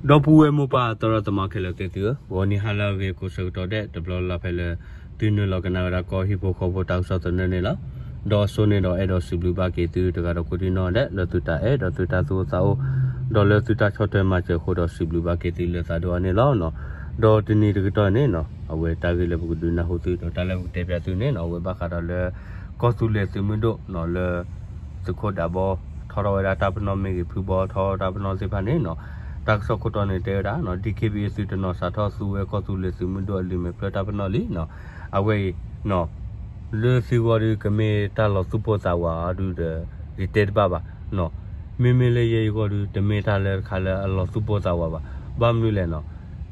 ဒီပုၢ်ဝဲၢ်မိၢ်ပၢ်သရၣ်သမါခဲလၢာ်သ့ၣ်သုဧၢ, ဂီၤနံၤဟါလၢအဂ့ၤကိးဆၢကတီၢ်ဒဲး တဘျီလၢ်လၢ်ဖဲလၢ သုနုာ်လီၤကနၣ်ဝဲဒၣ်ကီၢ်ဟံၣ်ဖိဃီဖိတၢ်ကစီၣ်သနၢၣ်န့ၣ်လီၤ. ဒီးအစိန့ၣ်ဒီးအဲၣ်ဒိးစံးဘျုးဘၣ်က့ၤသုတဂၤဒီးကိးဒံနီၢ်ဒဲး လၢသုတၢ်အဲၣ်ဒီးသုတၢ်သူၣ်အိၣ်သးအိၣ် ဒီးလၢသုတၢ်ဆီၣ်ထွဲမၤစၢၤအဃိဒီးစံးဘျုးဘၣ်က့ၤသုလၢသးဒိၣ်အါန့ၣ်လီၤ. ဒီးတနံၤတကတီၢ်န့ၣ်နီၤ အဝဲတၢ်ဂ့ၢ်လၢပကဒုးနၢ်ဟူသုဒီးတၢ်လၢပကတဲပၠးသုန့ၣ်နီၤ အဝဲဘၣ်ဃးဒီးလၢ ကီၢ်သူလ့ၤသုးမုၢ်ဒိၣ်နီၤ လၢ သုးခိၣ်ဒးဘီ ထီထီၣ်ဝဲဒၣ်တၢ်ပနီၣ်မ့ၢ်ဂ့ၤ ဖုဘီထီထီၣ်တၢ်ပနီၣ်သ့ၣ်တဖၣ်န့ၣ်နီၤ တၢ်ကစီၣ်ခိၣ်တီန့ၣ်တဲဝဲဒၣ်နီၤ DKBA သုးတနီၤစးထီၣ်သူဝဲကီၢ်သူလ့ၤသုးမုၢ်ဒိၣ်အလံာ်မဲာ်ဖျၢၣ်တၢ်ပနီၣ်လံနီၤ အဝဲအံၤနီၤ လၢသုဂီၢ်ဒုး ကမ့ၢ်တၢ်လီၤသူၣ်ပိၢ်သးဝးအီၤဒုးဒီး ယတဲတဘၣ်ဘၣ်နီၤ မ့မ့ၢ်လၢယဲယဂီၢ်ဒုး တမ့ၢ်တၢ်လၢတခါလၢအလီၤသူၣ်ပိၢ်သးဝးဘၣ်. ဘၣ်မနုၤလဲၣ်နီၤ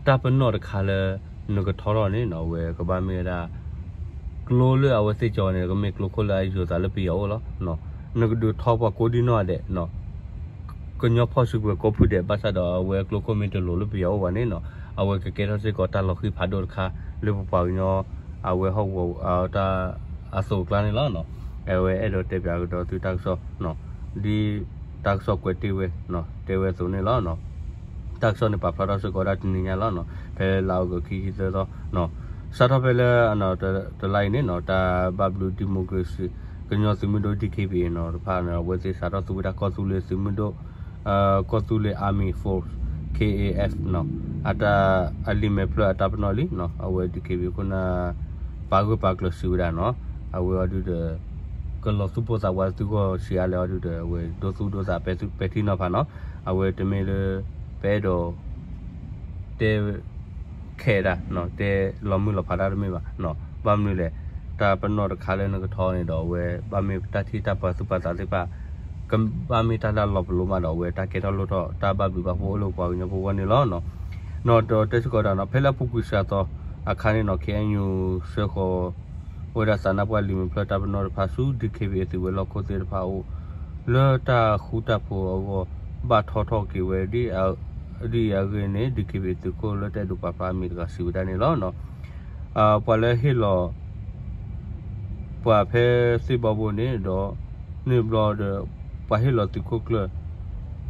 တၢ်ပနီၣ်တခါလၢ နကထီထီၣ်န့ၣ်နီၤ အဝဲကဘၣ်မ့ၢ်ဝဲဒၣ် ကျိလၢအဝဲသ့ၣ်ကၠီန့ၣ် ကမ့ၢ်ကျိခိၣ်လၢအယိာ်သးလၢပယီၤအိၣ်လီၤ. နကဒုးထီပှၤကိးဒံနီၢ်ဒဲးနီၤ ကညီဖီၣ်စုကဝဲၤကိးဖုဒဲး ဘၣ်ဆၣ်ဒီးအဝဲကျိခိၣ်မ့ၢ်တလိၤလၢပယီၤအိၣ်ဘၣ်န့ၣ်နီၤ အဝဲကကဲထီၣ်စ့ၢ်ကီးတၢ်လီၤဃံဖးဒိၣ်တခါ လၢပပှၤကညီ အဝဲဟီၣ်ကဝီၤတၢ်အသိးအကျါန့ၣ်လီၤ. အဝဲအဲၣ်ဒိးတဲပၠးကဒီးသုတၢ်ကစီၣ် ဒ်တၢ်ကစီၣ်ကွဲးတ့ၢ်ဝဲ တဲဝဲအသိးန့ၣ်လီၤ. တၢ်ကစီၣ်န့ၣ်ပာ်ဖျါထီၣ်စ့ၢ်ကီးဒၣ်တနံၤညါလီၤ. ဖဲလါအီကူးခံဆံသၢသီ စးထီၣ်ဖဲလၢ တလါအံၤန့ၣ်နီၤ တၢ်ဘၣ်ဘျုး democracy ကညီသုးမုၢ်ဒိၣ် DKBA နီၤတဖၣ်န့ၣ် အဝဲသ့ၣ်စးထီၣ်သူဝဲဒၣ်ကီၢ်သူလ့ၤသုးမုၢ်ဒိၣ် ကီၢ်သူလ့ၤ Army Force KAF နီၤ အတၢ်အလံာ်မဲာ်ဖျၢၣ်အတၢ်ပနီၣ်လံနီၤ အဝဲ DKBA ခိၣ်နၢ် ပာ်ဂၢၢ်ပာ်ကျၢၤစံးဝဲဒၣ်နီၤ အဝဲအီၤဒုးဒီး ကလီၤသူၣ်ပိၢ်သးဝးသုဂီၢ်ဆံးအါလဲၣ်အီၤဒုးဒီး အဝဲဒိသူၣ်ဒိသးပဲာ်ထံနီၤဖးနီၤ အဝဲတမ့ၢ်လၢ ပအဲၣ်ဒိး တဲ ခဲဒၣ် တဲလီၤမုၢ်လီၤဖးတၢ်တမ့ၢ်ဘၣ်နီၤ ဘၣ်မနုၤလဲၣ် တၢ်ပနီၣ်တခါလၢနကထီန့ၣ်ဒီး အဝဲဘၣ်မ့ၢ်တၢ်ထံၣ်တၢ်ပာ်သူၣ်ပာ်သးသ့ၣ်တဖၣ် ကဘၣ်မ့ၢ်တၢ်လၢအလီၤပလိာ်မးဒီး အဝဲတၢ်ကဲထီၣ်လိၣ်ထီၣ်တၢ်ဘၣ်ဘျုးဘၣ်ဖှိၣ်အိၣ်လၢပပှၤကညီဖိဂီၢ်န့ၣ်လီၤ. နီၤဒီးတဲစ့ၢ်ကီးဒၣ်နီၤ ဖဲလၢအပူၤကွံာ်စှၤသီအခါန့ၣ်နီၤ KNU ဆှၢဃီၤ အိၣ်ဝဲဒၣ်သးနါပှၢ်လံာ်မဲာ်ဖျၢၣ်တၢ်ပနီၣ်တဖၣ်ဆူ DKBA သုးဝဲၤလီၢ်ခိၣ်သ့ၣ်တဖၣ်အိၣ် လၢတၢ်ဃူတၢ်ဖိးအဂီၢ် ဘၣ်ထီထီၣ်က့ၤဝဲ ဒ်အံၤအဂ့ၢ်န့ၣ် DKBA သုးခိၣ်လၢတၢ်အဲၣ်ဒိးပာ်ဖျါအမံၤတဂၤစံးဝဲဒၣ်န့ၣ်လီၤ. ပှၤလၢဟ့ၣ်လီၤ ပှၤဖဲသ့ၣ်ဘီဘိန့ၣ်ဒီး န့ၣ်ဘျီဒီး ပှၤဟ့ၣ်လီၤသုးခိၣ်ကျၢၢ်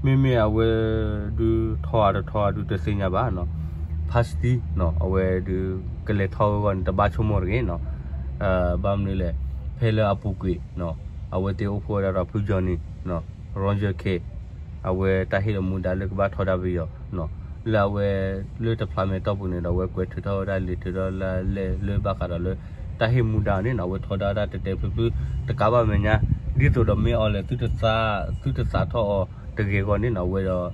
မ့မ့ၢ်အဝဲဒုးထီအါတထီအါဒုးတသ့ၣ်ညါဘၣ်နီၤ ဖါစတံနီၤ အဝဲဒုးကလဲၤထီၣ်ဝဲအဂီၢ်န့ၣ် တဘၣ်ဆိကမိၣ်တဂ့ၤနီၤ ဘၣ်မနုၤလဲၣ် ဖဲလၢအပူၤကွံာ်နီၤ အဝဲသ့ၣ်အိၣ်ဖှိၣ်ဝဲဒၣ်ဒီးဖုကၠီနံၤ Roger Khin အဝဲတၢ်ဟ့ၣ်လီၤမူဒါလၢကဘၣ်ထီဒါပယီၤနီၤ လၢအဝဲ လၢတဖျါမဲာ်တီၢ်ပူၤန့ၣ်ဒီး အဝဲကွဲးထုးထီၣ်ဝဲဒၣ်လံာ်ထုးထီၣ်လၢ လၢဘၣ်ဃးဒီးလၢ တၢ်ဟ့ၣ်မူဒါန့ၣ်နီၤ အဝဲထီဒါဝဲဒၣ်တဲာ်တဲာ်ဖျုဖျု တကးဘၣ်မဲာ်ညါ ဒ်သိးဒီးမ့ၢ်အီၤလဲၣ် သုတသးထီၣ်အီၤတဂ့ၤအဂီၢ်န့ၣ်နီၤ အဝဲဒီး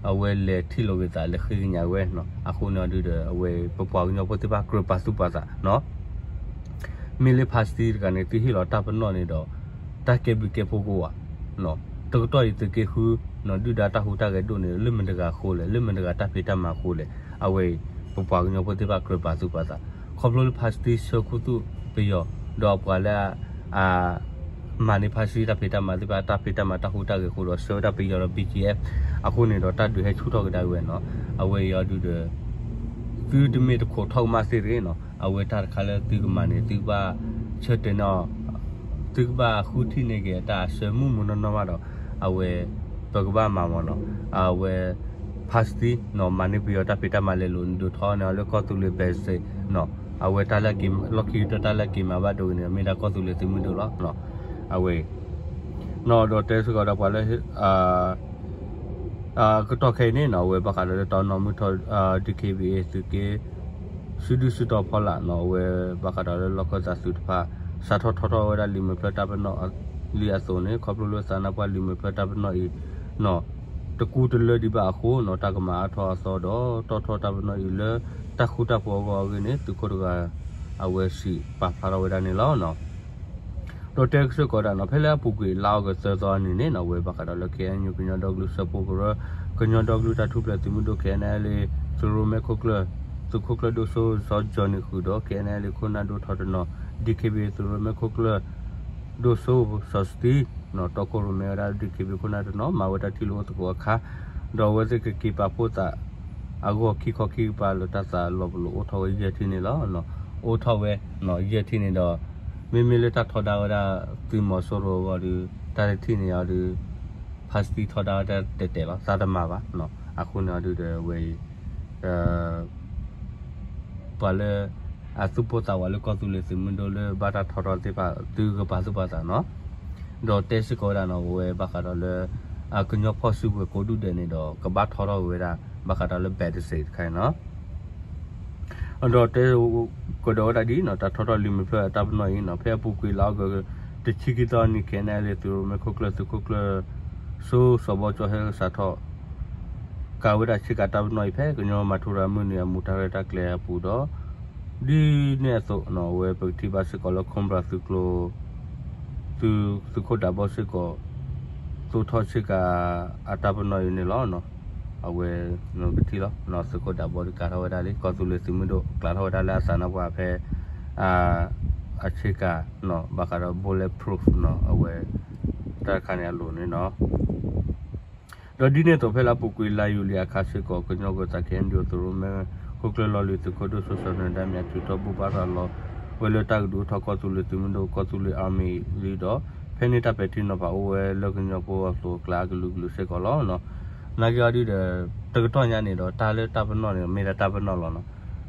အဝဲလဲၤထံၣ်လိာ်က့ၤသးလဲၤဃ့ကညးဝဲနီၤ အဃိန့ၣ်အီၤဒုးဒီး အဝဲပပှၤကညီဖိသ့ၣ်တဖၣ်ကြၢးပာ်သူၣ်ပာ်သးနီၤ မ့ၢ်လၢဖါစတံတဂၤန့ၣ် သုဟ့ၣ်လီၤတၢ်ပနီၣ်န့ၣ်ဒီး တၢ်ကဲဘျုးကဲဖှိၣ်ကအိၣ်ဧါ တကတီၢ်အံၤသုးက့ဃု ဒုၣ်ဒါတၢ်ဟူးတၢ်ဂဲၤဒိၣ်န့ၣ် လၢမတၤတဂၤအဃိလဲၣ် လၢမတၤတဂၤတၢ်ဖံးတၢ်မၤအဃိလဲၣ် အဝဲအံၤ ပပှၤကညီဖိသ့ၣ်တဖၣ်ကြၢးပာ်သူၣ်ပာ်သး ခီဖျိလၢဖါစတံဆှၢခူသူၣ်ပယီၤ ဒီးအပှၤလၢ အ မၤန့ၢ်ဖါစတံတၢ်ဖံးတၢ်မၤသ့ၣ်တဖၣ် တၢ်ဖံးတၢ်မၤတၢ်ဟူးတၢ်ဂဲၤအဃိဒီး ဆှၢဝဲဒၣ်ပယီၤဒီး BGF အဃိန့ၣ်ဒီး တၢ်ဒုးဟဲဆူၣ်ထီၣ်ကဒါဝဲနီၤ အဝဲအံၤအီၤဒုးဒီး သုတမ့ၢ်တခိးထီၣ်ကမၣ်သ့ၣ်တဂ့ၤနီၤ အဝဲတၢ်တခါလၢသုကမၤန့ၣ် သုကဘၣ်ဆၢတဲာ်န့ၢ်အီၤ သုကဘၣ်ဃုထံၣ်န့ၢ်က့ၤအတၢ်အဆၢမုၢ်မုၢ်နီၢ်နီၢ်မးဒီး အဝဲ ပကဘၣ်မၤမၢ်နီၤ အဝဲ ဖါစတံနီၤ မၤန့ၢ်ပယီၤတၢ်ဖံးတၢ်မၤလဲၤလိာ်န့ၣ် ဒုးထီန့ၢ်အီၤလၢကီၢ်သူလ့ၤ basic နီၤ အဝဲတၢ်လၢက့ၤ လီၢ်ခံကတၢၢ်တၢ်လၢက့ၤမၤဘၣ်ဒိဂ့ၤန့ၣ် မ့ၢ်ဒၣ်ကီၢ်သူလ့ၤသုးမုၢ်ဒိၣ်လီၤ အဝဲ နီၤဒီးတဲစ့ၢ်ကီးဒီးပှၤလၢ ကတီၢ်ခဲအံၤန့ၣ်နီၤ အဝဲဘၣ်ဃးဒီးလၢတၢ်နီၣ်မုၢ်ထီၣ် DKBA သုးက့ စုဒုၣ်စုတီၤဖီလာ်နီၤ အဝဲဘၣ်ဃးဒီးလၢလီၢ်ခၢၣ်သးသုးတဖၣ် စးထီၣ်ထီထီၣ်ဝဲဒၣ်လံာ်မဲာ်ဖျၢၣ်တၢ်ပနီၣ်လံအသိးန့ၣ် ခီဖျိလၢသးနါပှၢ်လံာ်မဲာ်ဖျၢၣ်တၢ်ပနီၣ်အံၤနီၤ တကူတလၢဒံးဘၣ်အဃိနီၤ တၢ်ကမၤအါထီၣ်အသီဒီး တီၣ်ထီၣ်တၢ်ပနီၣ်အံၤလၢတၢ်ဃူတၢ်ဖိးအဂီၢ်အဂ့ၢ်န့ၣ် သုးခိၣ်တဂၤ အဝဲစံးပာ်ဖျါထီၣ်ဝဲဒၣ်န့ၣ်လီၤ. ဒီးတဲစ့ၢ်ကီးဒၣ်နီၤ ဖဲလၢအပူၤကွံာ်လါအီကူးသၢသီအနံၤန့ၣ်နီၤ အဝဲဘၣ်ဃးဒီးလၢ KNU ကညီဒီကလုာ်စၢဖှိၣ်ကရၢ ကညီဒီကလုာ်တၢ်ထူၣ်ဖျဲးသုးမုၢ်ဒိၣ် KNLA သုးရိၣ်မဲခိၣ်ကျၢၢ် သုးခိၣ်ကျၢၢ်ဒိၣ်စိ စီၤကၠီၤနံၤဃုာ်ဒီး KNLA ခိၣ်နၢ်ဒိၣ်ထီၣ်တနီၤ DKBA သုးရိၣ်မဲခိၣ်ကျၢၢ် ဒိၣ်စိ စီၤစတံ နီၤ တီခိၣ်ရိၣ်မဲဝဲဒၣ် DKBA ခိၣ်နၢ်တနီၤ မၤဝဲတၢ်ထံၣ်လိာ်အိၣ်သကိးအခါ ဒီးအဝဲသ့ၣ်ကက့ၤပာ်ဖှိၣ်သး အဂီၢ်ခံခီခံကပၤလၢတၢ်သးလီၤပလိာ်အိၣ်ထီၣ်ဝဲယဲၢ်ထံၣ်န့ၣ်လီၤ. အိၣ်ထီၣ်ဝဲ ယဲၢ်ထံၣ်န့ၣ်ဒီး မ့မ့ၢ်လၢတၢ်ထီဒါဝဲဒၣ်သုးမီၤစိရိၤအဂီၢ်ဒီး တၢ်တထံၣ်န့ၣ်အီၤဒီး ဖါစတံထီဒါဝဲဒၣ်တဲာ်တဲာ်လီၤ သးတမၤဘၣ်နီၤ အဃိန့ၣ်အီၤဒုဒီးဝဲအံၤ ပှၤလၢ အသူၣ်ပိၢ်သးဝးလၢကီၢ်သူလ့ၤသုးမုၢ်ဒိၣ်လၢဘၣ်တၢ်ထီထီၣ်သ့ၣ်တဖၣ် သုကပာ်သူၣ်ပာ်သးနီၤ, ဒီးတဲစ့ၢ်ကီးဝဲဒၣ်နီၤ အဝဲဘၣ်ဃးဒီးလၢ အကညီဖီၣ်စုကဝဲၤကိးဒူၣ်ဒဲးန့ၣ်ဒီး ကဘၣ်ထီထီၣ်က့ၤဝဲဒၣ် ဘၣ်ဃးဒီးလၢ ဘဲးတစ့း တခါအံၤနီၤ ဒီးတဲ ကဒီးဝဲဒၣ်ဒ်နီၤ တၢ်ထီထီၣ်လံာ်မဲာ်ဖျၢၣ်အတၢ်ပနီၣ်အံၤနီၤ ဖဲအပူၤကွံာ်လါအီကူး တဆံခံသီအနံၤ ခဲအံၤန့ၣ်လၢသုးရိၣ်မဲခိၣ်ကျၢၢ် သုးခိၣ်ကျၢၢ် စိစီၤဘီကၠီဟဲကစးထီၣ် ကၤဝဲဒၣ်ဆ့ကၤတၢ်ပနီၣ်အံၤ ဖဲကညီမၤထူရၤမုၢ်နံၤအမူးတၢ်ရဲၣ်တၢ်ကျဲၤအပူၤဒီး ဒ်န့ၣ်အသိးနီၤ အဝဲပကထံၣ်ဘၣ်စ့ၢ်ကီးလၢ Cobra သုးကျိၤ သုးခိၣ်ဒးဘီစ့ၢ်ကီး သိးထီၣ်ဆ့ကၤအတၢ်ပနီၣ်အံၤန့ၣ်လီၤ. အဝဲ နကထံၣ်လီၤ သုးခိၣ်ဒးဘီဒုးကၤထီၣ်ဝဲဒၣ်လံ ကီၢ်သူလ့ၤသုးမုၢ်ဒိၣ် ကျၤထီၣ်ဝဲဒၣ်လၢအသးနါပှၢ်ဖဲ အဆ့ကၤ ဘၣ်ဃးဒီး bullet proof နီၤ အဝဲ တၢ်တခါန့ၣ်အလိၤန့ၣ်နီၤ ဒီးဒ်န့ၣ်အသိး ဖဲလၢအပူၤကွံာ်လါယူၤလံအခါစ့ၢ်ကီး ကညီကီၢ်သး ခဲအံၤန့ၣ် သုးရိၣ်မဲခိၣ်ကျၢၢ်လီၢ်လံၤ သုးခိၣ်ဒိၣ်စိစီၤနၢၤဒါမ့ၢ်အထုးထီၣ်ဘိးဘၣ်ရၤလီၤဝဲလၢတၢ်ကဒုးအိၣ်ထီၣ်ကီၢ်သူလ့ၤသုးမုၢ်ဒိၣ် ကီၢ်သူလ့ၤ Army လံဒီး ဖဲန့ၣ်တၢ်ပဲာ်ထံနီၤဖးအိၣ်ဝဲလၢကညီဖိအကျါအကလုာ်ကလုာ်စ့ၢ်ကီးလီၤ. နာ်က့အီၤဒုဒီး တကတီၢ်ညါန့ၣ်ဒီး တၢ်လၢတၢ်ပနီၣ်န့ၣ် မ့ၢ်ဒၣ်တၢ်ပနီၣ်လီၤနီၤ.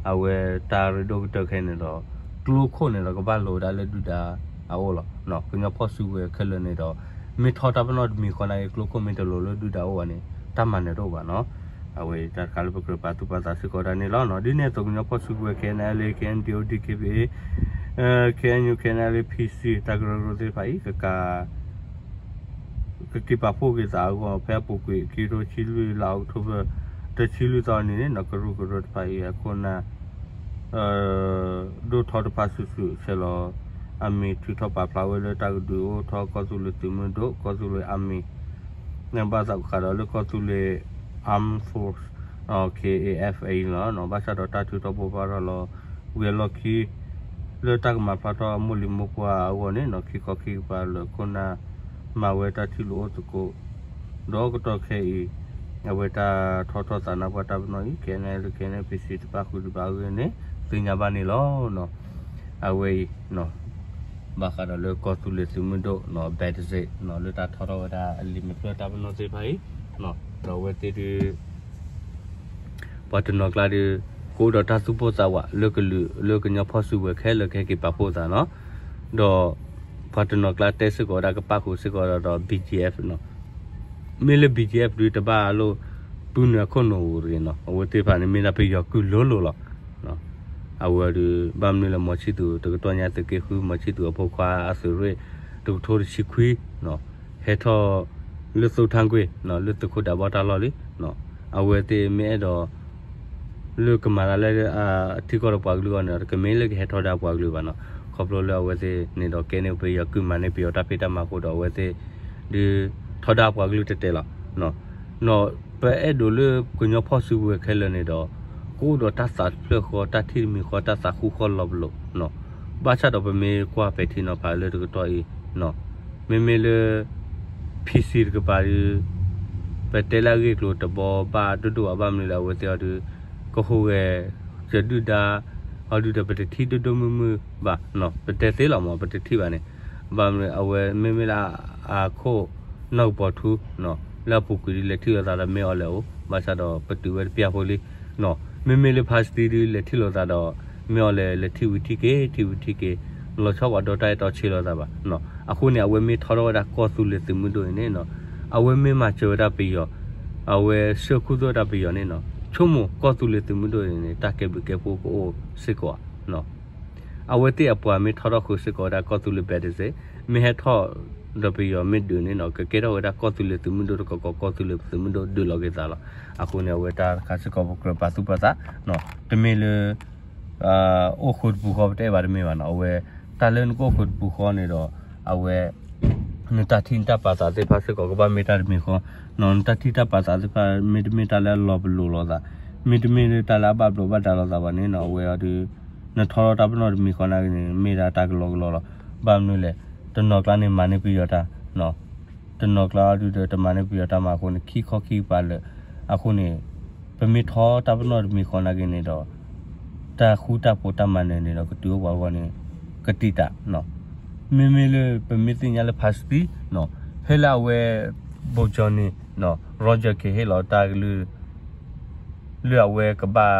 အဝဲတၢ်ရ့ဒိၣ်ကတၢၢ်ခဲအံၤန့ၣ်ဒီး ကျိခိၣ်န့ၣ်ဒီးကဘၣ်လိာ်ဝဲဒၣ်လၢဒုၣ်ဒါအအိၣ်လီၤ. ကညီဖီၣ်စုကဝဲၤခဲလၢာ်န့ၣ်ဒီး မ့ၢ်ထီတၢ်ပနီၣ်တမံၤဃီနာ်က့ ကျိခိၣ်မ့ၢ်တလိၤလၢဒုၣ်ဒါအအိၣ်ဘၣ်န့ၣ် တၢ်မၤနၢၤတအိၣ်ဘၣ်နီၤ. အဝဲတၢ်တခါလၢပကြၢးပာ်သူၣ်ပာ်သးစ့ၢ်ကီးဒၣ်န့ၣ်လီၤ. ဒ်န့ၣ်အသိးကညီဖီၣ်စုကဝဲၤ ခဲအံၤန့ၣ်လၢ ခဲအံၤန့ၣ် ဒီး ဒီက့ဘ့ ခဲအံၤန့ၣ် ခဲအံၤန့ၣ်လၢ ဖံစံ တၢ်ကရၢကရိသ့ၣ်တဖၣ်အံၤ ကကၤ ကက့ၤပာ်ဖှိၣ်က့ၤသးအဂီၢ် ဖဲအပူၤကွံာ် ခံကထိဆံလွံၢ် လါအီးကထိဘၢၣ် တဆံလွံၢ်သီအနံၤန့ၣ်နီၤ ကရူၢ်ကရၢတဖၣ်အံၤအခိၣ်နၢ် ဒိၣ်ထီတဖၣ်စုာ်စုာ်ဆဲးလီၤ အမံၤထုးထီၣ်ပာ်ဖျါဝဲလၢတၢ်ကဒုးအိၣ်ထီၣ်ကီၢ်သူလ့ၤသုးမုၢ်ဒိၣ် ကီၢ်သူလ့ၤ Army န့ၣ်ဘၣ်သးကဃးဒီးလၢကီၢ်သူလ့ၤ Armed Force KAF အံၤလီၤ. ဘၣ်ဆၣ်ဒီးတၢ်ထုးထီၣ်ဘိးဘၣ်ရၤလီၤဝံၤအလီၢ်ခံ လၢတၢ်ကမၤဖျါထီၣ်အမိၢ်လံၤမိၢ်ပှၢ်အဂီၢ်န့ၣ်နီၤ ခံခီခံကပၤလၢခိၣ်နၢ် မၤဝဲတၢ်ထံၣ်လိာ်အိၣ်သကိး ဒီးကတီၢ်ခဲအံၤ အဝဲတၢ်ထီထီၣ်သးနါပှၢ်တၢ်ပနီၣ်အံၤ ခဲအံၤန့ၣ်လၢ ခဲအံၤန့ၣ် ဖံစံ တပၣ်ဃုာ်တဘၣ်အဂ့ၢ်န့ၣ် သ့ၣ်ညါဘၣ်န့ၣ်လီၤ. အဝဲအံၤ ဘၣ်ဃးဒီးလၢကီၢ်သူလ့ၤသုးမုၢ်ဒိၣ် ဘဲးတစ့း လၢတၢ်ထီထီၣ်ဝဲဒၣ်အလံာ်မဲာ်ဖျၢၣ်တၢ်ပနီၣ်သ့ၣ်တဖၣ်အံၤ ဒီးအဝဲသ့ၣ်ဒုး ပှၤတနီၤကျါဒီး ကအိၣ်ဒီးတၢ်သူၣ်ပိၢ်သးဝးလၢကလုာ်လၢကညီဖီၣ်စုကဝဲၤခဲလၢာ်ကဟဲက့ၤပာ်ဖှိၣ်သးနီၤ, ဒီး ပှၤတနီၤကျါတဲစ့ၢ်ကီးဝဲဒၣ်ကပၣ်ဃုာ်စ့ၢ်ကီးဒီး ဘံၣ်ကၠံၣ်အဲၣ်ဖ် နီၤ, မ့ၢ်လၢ ဘံၣ်ကၠံၣ်အဲၣ်ဖ် ဒုးတဘၣ်လိၣ် ပုၢ်နုာ်အခိၣ်နူာ်ပူၤတဂ့ၤနီၤ, အဝဲသ့ၣ်တဖၣ်န့ၣ်မ့ၢ်ဒၣ်ပယီၤကုၢ်လိၤလိၤလီၤ. အဝဲဒီး ဘၣ်မနုၤလဲၣ် မီၤဆံၣ်သူး တကတီၢ်ညါသုးက့ဃု မီၤဆံၣ်သူးအဖိခွါအသုးရ့ၣ် တကထိတဆံခွံ ဟဲထီၣ် လၢသိထါကွ့ၢ် လၢသုးခိၣ်ဒးဘီတၢ်လီၢ်လံ. အဝဲသ့ၣ်မ့ၢ်အဲၣ်ဒိး လၢကမၤတၢ်လၢ ထံကီၢ်ဒီးပှၤကလုာ်အဂီၢ်န့ၣ်ဒီး တမ့ၢ်လၢကဟဲထီဒါပှၤကလုာ်ဘၣ်နီၤ, ခီဖျိလၢအဝဲသ့ၣ်န့ၣ်ဒီး ကဲန့ၢ်ပယီၤကုၢ်မၤန့ၢ်ပယီၤတၢ်ဖံးတၢ်မၤအဃိဒီး အဝဲသ့ၣ် ဒုးထီဒါပှၤကလုာ်တဲာ်တဲာ်လီၤ. နီၤ ပအဲၣ်ဒိးလၢကညီဖီၣ်စုကဝဲၤခဲလၢာ်န့ၣ်ဒီး ကအိၣ်ဒီးတၢ်သးတဖျၢၣ်ဃီ တၢ်ထံၣ်တမံၤဃီ တၢ်သးဃူဃီလီၤပလိာ်နီၤ. ဘၣ်ဆၣ်ဒီးပမ့ၢ်ကွၢ်ပဲာ်ထံနီၤဖးလၢတကတီၢ်အံၤနီၤ, မ့မ့ၢ်လၢ ဖံစံတကပၤဒီး ပတဲလၢအဂ့ၢ်အကျိၤတဘီဘၣ်ဒိၣ်ဒိၣ်ဘၣ်, ဘၣ်မနုၤလဲၣ် အဝဲသ့ၣ်အီၤဒီး ကဟူးဂဲၤ ကဒုၣ်ဒါ အီၤဒုးဒီး ပတထံၣ်ဒိၣ်ဒိၣ်မုၢ်မုၢ်ဘၣ်နီၤ, ပတဲသ့လီၤမး ပတထံၣ်ဘၣ်န့ၣ်, ဘၣ်မနုၤ အဝဲမ့မ့ၢ်လၢ အခိၣ်နီၢ်ကပီၤထူနီၤ လၢအပူၤကွံာ်ဒုး လဲၤထံၣ်လိာ်သးဒီးမ့ၢ်အီၤလဲၣ်အိၣ်, ဘၣ်ဆၣ်ဒီးပတုာ်ဝဲတပျၢ်ဖိလံနီၤ, မ့မ့ၢ်လၢဖါစတံဒုး လဲၤထံၣ်လိာ်သးဒီး မ့ၢ်အီၤလဲၣ် လဲၤထံၣ်ဝံၤထံၣ်က့ၤ ထံၣ်ဝံၤထံၣ်က့ၤ, လီၤဆီပှၤဒီတၢ်အဲၣ်တီဆ့လိာ်သးဘၣ်နီၤ. အဃိန့ၣ် အဝဲမ့ၢ်ထီထီၣ်ဝဲဒၣ်ကီၢ်သူလ့ၤသုးမုၢ်ဒိၣ်အံၤန့ၣ်နီၤ, အဝဲမ့ၢ်မၤစၢၤဝဲဒၣ်ပယီၤ အဝဲဆှၢခူသူၣ်ဝဲဒၣ်ပယီၤန့ၣ်နီၤ, ဆိကမိၣ်ကီၢ်သူလ့ၤသုးမုၢ်ဒိၣ်အံၤန့ၣ် တၢ်ကဲဘျုးကဲဖှိၣ်ကအိၣ်စ့ၢ်ကီးဧါနီၤ. အဝဲသ့ၣ်အပှၤမ့ၢ်ထီထီၣ်ဃုာ်စ့ၢ်ကီးဝဲဒၣ်ကီၢ်သူလ့ၤ ဘဲးတစ့း, မ့ၢ်ဟဲထီၣ်ဒီးပယီၤမ့ၢ်ဒုးန့ၣ်နီၤ, ကကဲထီၣ်ဝဲဒၣ်ကီၢ်သူလ့ၤသုးမုၢ်ဒိၣ်တကီၢ်ကီၢ် ကီၢ်သူလ့ၤသုးမုၢ်ဒိၣ်ဒုးလီၤက့ၤသးလီၤ. အဃိန့ၣ် အဝဲတၢ်တခါစ့ၢ်ကီး ပကြၢးပာ်သူၣ်ပာ်သးနီၤ, တမ့ၢ်လၢ အိၣ်ဃုာ်တပူၤဃီ ပတအဲၣ်ဘၣ်တမ့ၢ်ဘၣ်နီၤ, အဝဲ တၢ်လၢနကအိၣ်ဃုာ်တပူၤဃီန့ၣ်ဒီး အဝဲ နတၢ်ထံၣ်နတၢ်ပာ်သးသ့ၣ်တဖၣ်စ့ၢ်ကီး ကဘၣ်မ့ၢ်တၢ်တမံၤဃီနီၤ, နတၢ်ထံၣ်တၢ်ပာ်သးသ့ၣ်တဖၣ် မ့တမ့ၢ်တၢ်လၢအလီၤပလိာ်လိာ်သး, မ့တမ့ၢ်လၢတၢ်လၢအဘၣ်ဘျိးဘၣ်ဒါလိာ်သးဘၣ်န့ၣ်နီၤ, အဝဲအီၤဒီး နထီထီၣ်တၢ်ပနီၣ်တမံၤဃီနာ်က့န့ၣ် မ့ၢ်ဒၣ်တၢ်ကလီကလီလီၤ. ဘၣ်မနုၤလဲၣ် တနီၤကျါန့ၣ်မၤန့ၢ်ပယီၤတၢ်နီၤ တနီၤကျါအီၤဒုဒီး တမၤန့ၢ်ပယီၤတၢ်မၤအဃိန့ၣ် ခံခီခံကပၤလၢာ်, အဃိန့ၣ် ပမ့ၢ်ထီတၢ်ပနီၣ်တမံၤဃီနာ်က့န့ၣ်ဒီး တၢ်ဃူတၢ်ဖိးတၢ်မၤနၢၤန့ၣ်ဒီး ကတုၤအိၣ်ပှၤအဂီၢ်န့ၣ် ကတံာ်တာ်နီၤ. မ့မ့ၢ်လၢပမ့ၢ်သ့ၣ်ညါလၢဖါစတံနီၤ, ဖဲလၢအဝဲ ဘိၣ်ကၠီၣ်န့ၣ်နီၤ Roger Khin ဟ့ၣ်လီၤတၢ်ကလုၢ် လၢအဝဲကဘၣ်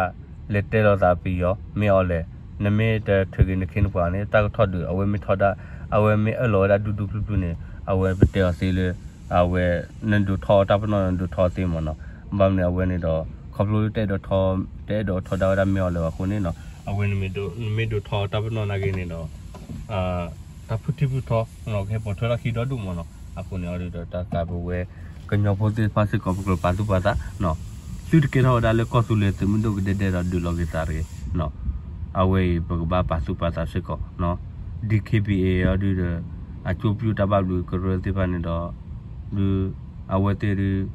လဲၤတဲလိာ်သးပယီၤ မ့ၢ်အီၤလဲၣ်, နမ့ၢ်တထုးက့ၤနခ့နပှၤန့ၣ် တၢ်ကထီၣ်ဒုး အဝဲမ့ၢ်ထီဒါ, အဝဲမ့ၢ်အၢၣ်လီၤဝဲဒၣ်ဒူဒူပျုၢ်ပျုၢ်န့ၣ် အဝဲပတဲအီၤသ့လၢ အဝဲ နဒိးထီၣ်တၢ်ပနီၣ် နဒိးထီၣ်သ့မ့ၢ်နီၤ. ဘၣ်မနုၤအဝဲန့ၣ်ဒီး ခီဖျိလၢတအဲၣ်ဒိးထီ, တအဲၣ်ဒိးထီဒါဝဲဒၣ်မ့ၢ်အီၤလဲၣ်အဃိန့ၣ်နီၤ, အဝဲ နမ့ၢ်ဒိးထီတၢ်ပနီၣ်နာ်က့န့ၣ်ဒီး တၢ်ဖုထံဖုထီ ကဟဲပိာ်ထွဲထီၣ်ခံဒီဒူၣ်မ့ၢ်နီၤ. အဃိန့ၣ်အီၤဒုးဒီး တၢ်သးပဝဲ ကညီဖိသ့ၣ်တဖၣ်စ့ၢ်ကီး ပကြၢးပာ်သူၣ်ပာ်သးနီၤ, သုတကဲထီၣ်ဝဲဒၣ်လၢကီၢ်သူလ့ၤသုးမုၢ်ဒိၣ်ကဒဲဒဲဒီးဒုးလီၤက့ၤသးတဂ့ၤနီၤ. အဝဲအံၤ ပကဘၣ်ပာ်သူၣ်ပာ်သးစ့ၢ်ကီးနီၤ. ဒံၣ်ခ့ဘံၣ်အ့ၣ် အီၤဒုးဒီး အကၠိပၠူၣ်တၢ်ဘၣ်ဘျုးကရၢသ့ၣ်တဖၣ်န့ၣ်ဒီး ဒုး အဝဲသ့ၣ်ဒုး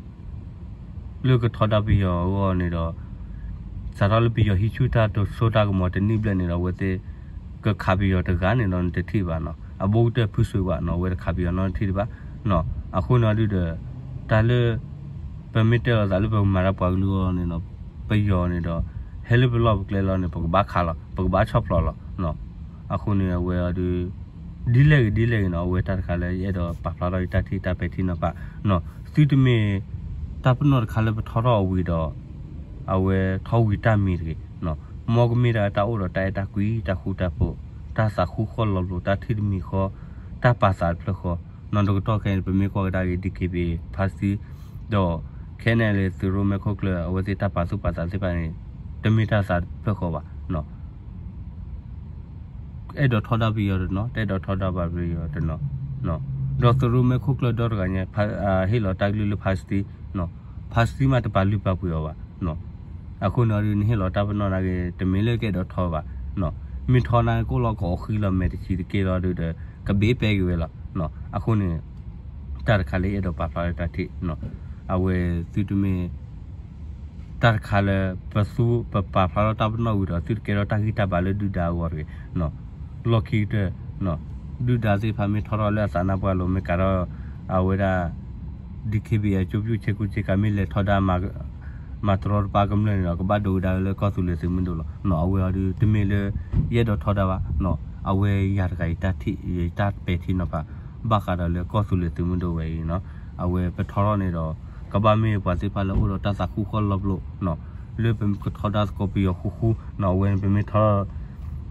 လၢကထီဒါပယီၤအဂီၢ်န့ၣ်ဒီး စးထီၣ်လၢပယီၤဟံးဆူၣ်တၢ်တိၤစိတၢ်ကမီၤတနံၣ်ဘျဲၣ်န့ၣ်ဒီး အဝဲသ့ၣ် ကခးပယီၤတဂၤန့ၣ်ဒီး နတထံၣ်ဘၣ်နီၤ. အဘူးကတၢၢ်ဖုစူၤဘၣ်နီၤ, အဝဲတခးပယီၤနီတထံၣ်ဒံးဘၣ်နီၤ. အဃိန့ၣ်အီၤဒုးဒီး တၢ်လၢ ပမ့ၢ်တဲလိာ်သးလၢပကမၤတၢ်ပှၤကလုာ်အဂီၢ်န့ၣ်ဒီး ပယီၤန့ၣ်ဒီး ဟဲလၢပလီၢ်ပကျဲလီၤန့ၣ် ပကဘၣ်ခးလီၤ ပကဘၣ်ဆီၣ်ဖျိးလီၤနီၤ. အဃိန့ၣ် အဝဲအီၤဒုး ဒ်လဲၣ်ဂ့ၤဒ်လဲၣ်ဂ့ၤနီၤ, အဝဲတၢ်တခါလၢယအဲၣ်ဒိးပာ်ဖျါထီၣ်ယတၢ်ထံၣ်တၢ်ပဲာ်ထံနီၤဖးနီၤ. သုတမ့ၢ် တၢ်ပနီၣ်တခါလၢပထီထီၣ်အဝံၤဒီး အဝဲထီဝံၤတၢ်မံၤတဂ့ၤနီၤ. မ်ကမ့ၢ်ဒၣ်တၢ်အိၣ်ဒီးတၢ်အဲၣ်တၢ်ကွံ တၢ်ဃူတၢ်ဖိး တၢ်သးဃူဃီလီၤပလိာ် တၢ်ထံၣ်တမံၤဃီ တၢ်ပာ်သးတဖျၢၣ်ဃီနီၤ. တကတီၢ်ခဲအံၤန့ၣ် ပမ့ၢ်ကွၢ်ကဒါက့ၤ ဒံၣ်ခ့ဘံၣ်အ့ၣ် ဖါစတံ ဒီး ခဲန့ၣ်လၢသုးရိၣ်မဲာ်ခိၣ်ကျၢၢ် အဝဲသ့ၣ်တၢ်ပာ်သူၣ်ပာ်သးသ့ၣ်တဖၣ်န့ၣ် တမ့ၢ်တၢ်သးတဖျၢၣ်ဃီဘၣ်နီၤ. အဲၣ်ဒိးထီဒါပယီၤတနီၤ, တအဲၣ်ဒိးထီဒါဘၣ်ပယီၤတနီၤ, ဒီးသုးရိၣ်မဲာ်ခိၣ်ကျၢၢ်ဒီတဂၤညါ ဟ့ၣ်လီၤတၢ်ကလုၢ်လၢဖါစတံ, ဖါစတံမးတပာ်လုၢ်ပာ်ပှ့ၤအီၤဘၣ်. အဃိန့ၣ်အီၤဒုး နဟ့ၣ်လီၤတၢ်ပနီၣ်နာ်က့ တမ့ၢ်လၢကအဲၣ်ဒိးထီဘၣ်, မ့ၢ်ထီနာ်က့ ကအိၣ်လီၤကအီၣ်ဃံလီၤ မဲာ်တဆံးတက့ၢ်လီၤဒုးဒီး ကဘ့ၣ်ပဲက့ၤဝဲလီၤ. အဃိန့ၣ် တၢ်တခါလၢယအဲၣ်ဒိးပာ်ဖျါလၢတၢ်ထံၣ် အဝဲသုတမ့ၢ် တၢ်တခါလၢ ပသူ ပပာ်ဖျါထီၣ်တၢ်ပနီၣ်ဝံၤဒီး သုတကဲထီၣ်တၢ်ဂံၢ်တၢ်ဘါလၢဒုၣ်ဒါအဂီၢ်တဂ့ၤ. လီၢ်ခံကတၢၢ် ဒုၣ်ဒါသ့ၣ်တဖၣ်မ့ၢ်ထီထီၣ်လၢအသးနါပှၢ်လိၤ မ့ၢ်ကးထီၣ် အဝဲဒၣ် ဒံၣ်ခ့ဘံၣ်အ့ၣ် ကၠိပၠူၣ်ဆ့ကူဆ့ကၤ မ့ၢ်လဲၤထီဒါ မၤတရီတပါကမျၢၢ်န့ၣ်ဒီး ကဘၣ်ဒိကဒါလၢကီၢ်သူလ့ၤသုးမုၢ်ဒိၣ်လီၤ. အဝဲအီၤဒုး တမ့ၢ်လၢ ယအဲၣ်ဒိးထီဒါဘၣ်, အဝဲယၤတဂၤယတၢ်ထံၣ် ယတၢ်ပဲာ်ထံနီၤဖး ဘၣ်ဃးဒီးလၢကီၢ်သူလ့ၤသုးမုၢ်ဒိၣ်ဝဲအံၤနီၤ. အဝဲပထီထီၣ်န့ၣ်ဒီး ကဘၣ်မ့ၢ်ပှၤသ့ၣ်တဖၣ်လၢအိၣ်ဒီးတၢ်သးဃူဃီလီၤပလိာ်နီၤ, လၢပကထီဒါသကိးပယီၤဃူဃူနီၤ. အဝဲန့ၣ် ပမ့ၢ်ထီထီၣ်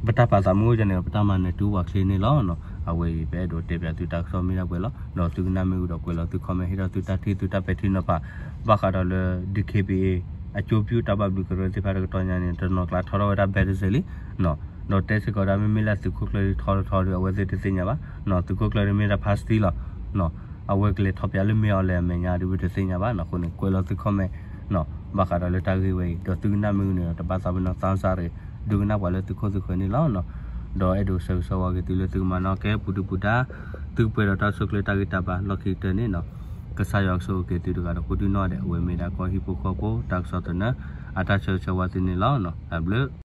ပတၢ်ပာ်သးမ့ၢ်အိၣ်န့ၣ်ဒီး ပတၢ်မၤနၢၤတုၤအိၣ်ပှၤချ့န့ၣ်လီၤ. အဝဲအံၤ ပအဲၣ်ဒိးတဲပၠးသုတၢ်ကစီၣ်မ့ၢ်ဒၣ်ပှဲၤလီၤ. ဒီးသုကနၣ်မ့ၢ်အူဒီးကွဲးလီၤသု comment ဟ့ၣ်ဒီးသုတၢ်ထံၣ်သုတၢ်ပဲာ်ထံနီၤဖး ဘၣ်ဃးဒီးလၢ ဒံၣ်ခ့ဘံၣ်အ့ၣ် အကၠိပၠူၣ်တၢ်ဘၣ်ဘျုးကရၢသ့ၣ်တဖၣ်တကတီၢ်ညါန့ၣ် တနီၤကျါထီထီၣ်ဝဲဒၣ် ဘဲတစဲးလံနီၤ. ဒီးတဲစ့ၢ်ကီးဒၣ် မ့မ့ၢ်လၢသုးခိၣ်ကျၢၢ်ထီတထီဒီး အဝဲသ့ၣ်တသ့ၣ်ညါဘၣ်နီၤ. သုးခိၣ်ကျၢၢ်မ့ၢ်ဒၣ်ဖါစတံလီၤနီၤ. အဝဲကလဲၤထီၣ်ပၠးလၢမ့ၢ်အီၤလဲၣ်အမဲာ်ညါဒီး ပတသ့ၣ်ညါဘၣ်နီၤ. အဃိန့ၣ် ကွဲးလီၤသု comment နီၤ ဘၣ်ဃးဒီးလၢတၢ်ဂ့ၢ်ဝဲအံၤ ဒီးသုကနၣ်မ့ၢ်အူန့ၣ်ဒီး တဘၣ်သးပ့ၤနီၣ် သးစၢ်တဂ့ၤ ဒုးကနၣ်ပှၤလၢသုခိၣ်သုဃၢၤန့ၣ်လီၤနီၤ. ဒီးအဲၣ်ဒိးဆၢဂ့ၤဆၢဝါက့ၤသုလၢသုကမၤနၢၤကဲပူၤဒုပူၤဒါ သုကပှဲၤဒီးတၢ်ဆိၣ်ကျၢၤတၢ်ဂံၢ်တၢ်ဘါလီၢ်ခံကတၢၢ်န့ၣ်နီၤ. ကစၢ်ယွၤကဆိၣ်ဂ့ၤက့ၤသုတဂၤဒီးကိးဒံနီၢ်ဒဲး အဝဲမ့ၢ်ဒၣ်ကီၢ်ဟံၣ်ဖိဃီဖိတၢ်ကစီၣ်သနၢၣ် အတၢ်ဆၢဂ့ၤဆၢဝါသုန့ၣ်လီၤ. တၢ်ဘျုး